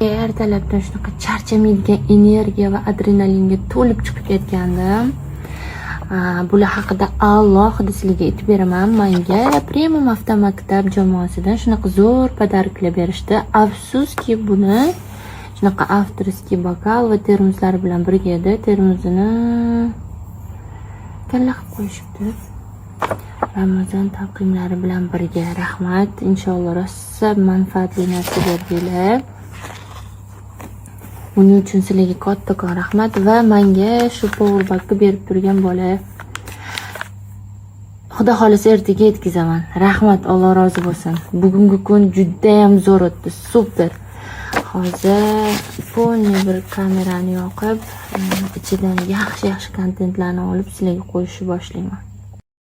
Ertalabdan shunaqa charchamaydigan energiya va adrenalinga to'lib chiqib ketgandim. Bular haqida alohida sizlarga aytib beraman. Manga Premium avtomaktab jamoasidan shunaqa zo'r подарок lar berishdi. Afsuski, buni shunaqa авторский bokal va termoslar bilan birga edi. Termosini kalla qilib qo'yishibdi. Ramazon taqvimlari bilan birga, rahmat. Inshaalloh, rosa manfaatli narsa berdinglar. Buning uchun sizlarga kattakon rahmat va menga shu powerbankni berib turgan bola, Xudo xohlasa, ertaga yetkazaman. Rahmat, Alloh rozi bo'lsin. Bugungi kun judayam zo'r o'tdi. Супер. Hozir полный bir kamerani yoqib, ichidan yaxshi-yaxshi kontentlarni olib, sizlarga qo'yishni boshlayman.